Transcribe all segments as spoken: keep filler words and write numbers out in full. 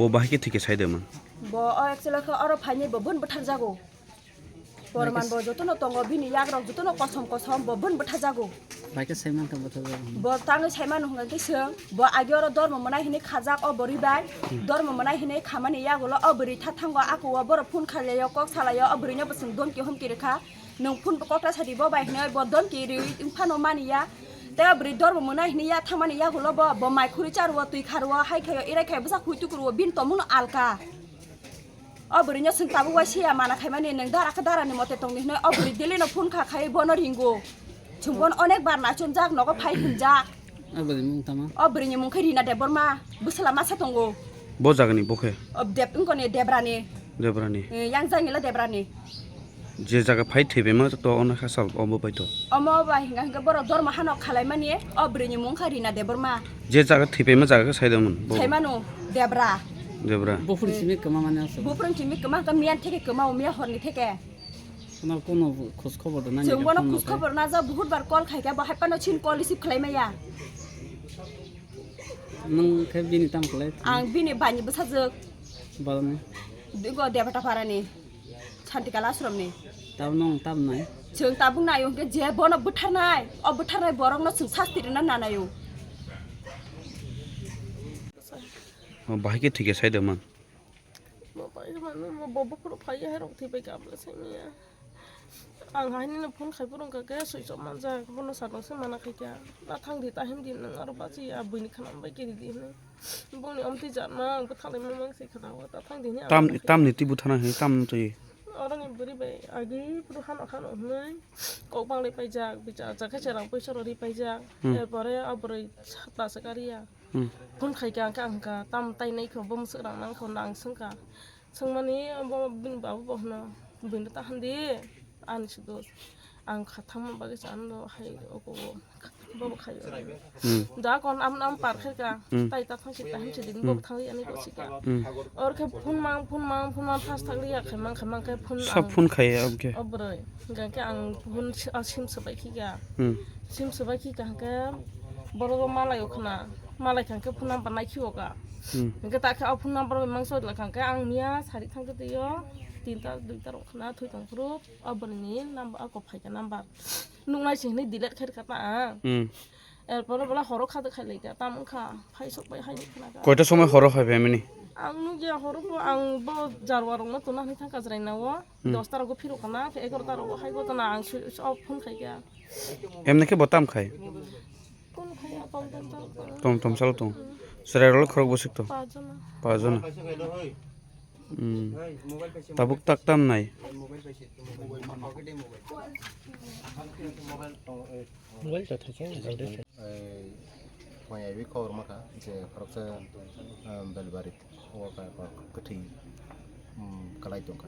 Bo bahai khe thwi khe sai de man. Bo o actually khe oro phainai bo bun bwtharjago. Porman bo jotono tongo, bini yagrok jotono kosom kosom bo bun bwtharjago. Bahai khe sai man tong bwtharjago. Bo tangwi sai mano hwnka khe swng, bo agi oro dormo mwnai hinwi khajak o bwrwi bai. Dormo mwnai hinwi khamani yagulo o bwrwi tha thango, ako o borok phone khailai o, kok salai o, o bwrwino bo chwng domki homki rwkha. Nwng phone bo kokla sadi bo bai hinwi bo domki rwi phano mani ya. Tei o bwrwi dormo mwnai hinwi ya thangmani yagulo bo, bo mai khurwi charwo, twi kharwo, hai khaio, irai khaio, bwsa khui tukurwo, bini tongmungno alka. O bwrwino chwng tabuk waisa ya mana khaimani, nwng dara khe darani mote tongdi hinwi o bwrwi daily no phone kha khai bono ringo. Chwng bono onek bar nachomjak, nogo phai hwnjak. O bwrwini mung tama? O bwrwini mung khe Rina Debbarma, bwsala masa tongo. Bo jagani bo khe? O Deb-, wngkoni Debrani. Debrani. Eh, yang jangila Debrani. Je jaga phai thwibaima to ono kha sal omo bai to. Omo bai hinga hinga borok dormo hano khalaimani o bwrwini mung kha Rina Debbarma. Je jaga thwibaima jaga khe sai da man bo. Sai mano Debra. Debra. Buphuru simi kwma mani aswk. Buphuru simi kwma khe miyan theke kwma o miya horni theke. Kono kono khos khobor da nani. Chwng bono khos khobor na ja buhut bar call khai kha bo hai pano chin call receive khlai maya. Nung khe bini tam khlai? Ang bini bani bwsajwk. Balani. Digo Debata Parani. Santikala Ashramni. Tabuk nwng tabuk nai? Chwng tabuk naio hwnkhe je bono bwtharnai, o bwtharnai borokno chwng sasti rwna nanaio. O bahai khe thwi khe sai da man. Bo pai mano, bo, bo buphuru phai hai rok thwi pai kha bwla sai manya. Ang haini no phone khai phuru wngkha khe switch off manjak, bono sakno se mana khai kha. Na thang di, ta him di, nwng aro bachi ya, buini khana bai kiri di hinwi. Bongni omtwi jatma, ang bwthalai ma mang se khana o, ta thang di hinwi ang Tam, bakhe. Tamni twi bwthana hinwi tam twi. Oro ni bwrwi bai agi phuru hano hano hinwi kok banglai paijak, bichar jak khe cherang poisa rw ri paijak. Hmm. Erpore o bwrwi sat ta se kariya. Hmm. Phone khai kha, ang khe ang kha, tam tai nai kho, bo mwswk rang nang kho, nang swng kha. Swngmani bo bini babu bo hwno, buino ta hwn di, ani se dos. Ang kha thangma bagwi se ano hai oko bo, bo bo khai. Hmm. Da kon am am par khai kha, Hmm. tai ta thang si ta him si din bo Hmm. thang ani ko si kha. Hmm. Or khe phone mang, phone mang, phone mang, thas thak liya khai mang, khai mang khe phone Sa ang phone khai am khe. O bwrwi. Hingke ang phone si-, ah, sim swbai khika. Hmm. Sim swbai khika hingke borok malai o khna. Malai kha hingke phone number nai khiwo ka. Hmm. Hingke ta khe o phone number bai mangso la kha hingke ang miya sari thang khe twi o tinta duita rok khna thwi tong phuru o bwrwi ni number ako phaikha number. Nuknai se hinui delete khair kha ta ang. Hmm. Erpore bola horo khado khai lai kha, tam wngkha, phai sok bai hai khna kha. Koita somoi horo phai phaimani? Ang nukya horo bo, ang bo jarwa rokno tuna hinui thang kajrai na o, Hmm. dosta rogo phirok khna, khe egarota rogo hai gotana ang su-, su-, off phone khai kha. Emni khe bo tam khai? Phone khai ya, tom tom chalo kha. Tom tom chalo tong. Chwrai rok le khorok bwswk tong? Pajona. Pajona. Hmm. Tabuk tak tam nai? Mobile ta thachung, mobile ta thachung. Ei, phai ai wi khobor ma kha je khoroksa, ah, Belbari o ka, ka, kwthwi, um, kwlai tong kha.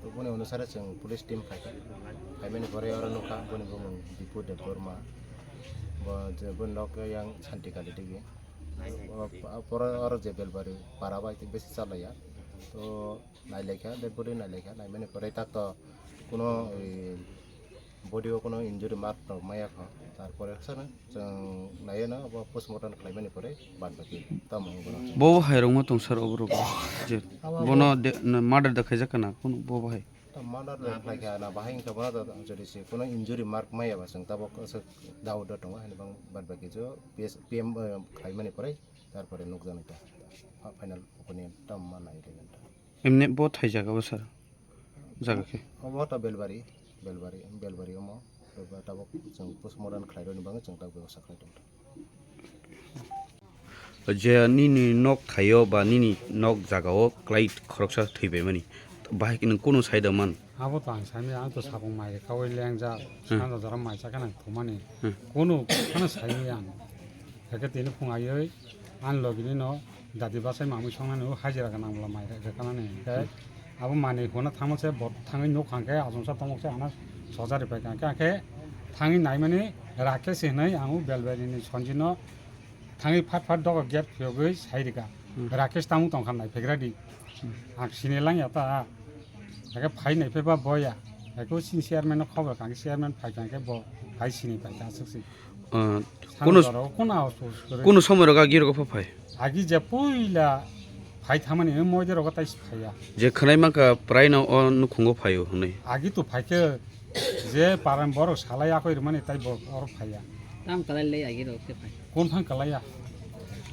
To boni onusare chwng police team phai kha. Phaimani pore oro nukha boni bumung Bipu Debbarma. Bo je boni nok yang Santi Kali digi. O, o, pore oro je Belbari para bai besi chalaiya. To nailaikha, dead body nailaikha, naimani pore tak to kuno, eh, body o kuno injury mark rok maya kho. Tarpore sano chwng naiyo no bo postmortem khlaimani pore bad baki tamo wngkha. Bo bo hai rok ma tong sir obo rok je Abo bono de, na, murder da khaijak kana kuno bo bo hai. Ta murder rok khlaikha na bahai wngkha bono da jodi se kuno injury mark maya ba chwng tabok aswk doubt da tongo hani bang bad baki jo P S, P M, eh, khlaimani pore tarpore nukjani ta final opinion tamo ma nai rega ta. Emne bo thai jaga bo sir. Jaga khe? Omo ta Belbari, Belbari, Belbari omo. Belbari tabok chwng postmortem khlai rwni bagwi chwng tak bebaksa khlai tong. Je nini nok thaio ba nini nok jagao klai khoroksa thwibaimani, bahai nwng kunu saida man? Abo to ang sami, ang to sabung mai rwkha, oi lengjak, Hmm. sanja jora mai chakhe nang thumani. Hmm. Kunu phano saimaya ang. Hake tini phung aioi, ani logini no dadi bachai mamui songnani o hajira gwnang bwla mai rwkhanani. Hingke Hmm. abo manwi huna thangma se bo thangwi nuk hangke achomsa tongmok se hana sojari pai kha. Hingke thangwi naimani Rakesh hinwi ang o Belbari ni Sanjit no thangwi phat phat dogo gate phiyogwi sai rwkha. Hmm. Rakesh tamo tongkha nai phegra di. Hmm. Ang sini lang ya ta. Hake phai nai phai ba boya. Hake o sini chairman no khobor kha, chairman phai kha hake bo phai sini pai kha aswk si. Ah, Sano kuno, jora o kuno awas pus kwrwi. Kuno somoi rok agi rok pha phai? Agi je puila Phai thangmani, eh, moide rogo tai si phaiya. Je khwnai mankha, prai no o nukhungo phaio hwnwi. Agi to phaikhe, je paran borok salai akoi rwmani tai bo oro phaiya. Tam kalai lai agi rok khe phai. Kon phang kalaiya?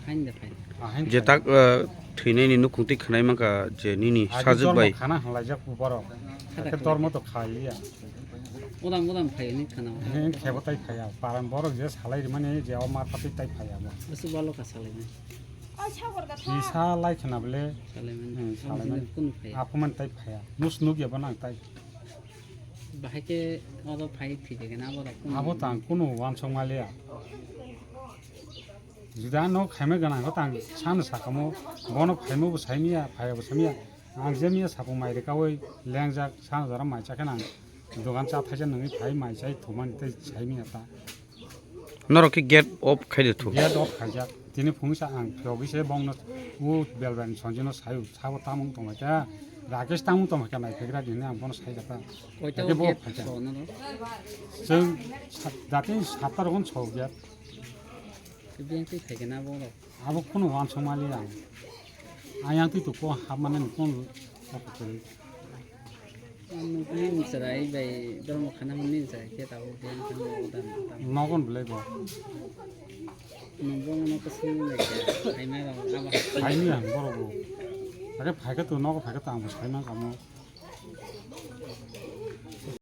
Hain da phai. Ah, hain Je phai. tak, eh, thwinaini nukhung twi khwnai mankha, je nini Agi sajwk dormo bai. Khana hwnlaijak borok. Khata Ekhe khana. Dormo to khaiya. Odam odam phai ni khana. He khebo tai phaiya. Paran borok je salai rwmani je o mar phatwi tai phaiya bo. Asu balo ka salai na. Kisa lai khna bole. Salai mani. Hmm, Ang salai sini mani. Kunu phai. Apo man tai phaiya. Nus nuk ya banang tai. Bahai ke abo phai thide kena abo rok kunu. Abo tang kunu wansong maliya. Juda no khaime gana ko tang san sakamo bono khaimo bo saimiya, phaiya bo saimiya. Ang je miya sapung mai rikawi lengjak san jara mai chakhe nang. Dogan cha thaisa nangwi phai mai chai thumani tei saimiya ta. Norok khe gate off khai de thu. Gate off khaijak. Tini phungsa ang phiyogwi se bongno u belbani sonjino sayu sabo tamung tongmai ta. Rakesh tamung tongmai ka nai phegra dini ang bono saijak ta. Koita Ake o bo gate phaijak. Sono no? Chwng sa-, dati sapta rogon so gate. Biyang twi khai kena bo rok. Abo kunu wansong mali ang. Ayang twi to ko hapmani kunu. Ano ni chwrai bai dormo khana ni chwrai khe tabuk biyang khana bo dan. Nogon belai bo. Nungbo no kasing ni bai khe. Hai mai rok abo. Hai ni ang borok bo. Ake phai khe to nogo phai khe to ang bo sai man kamo.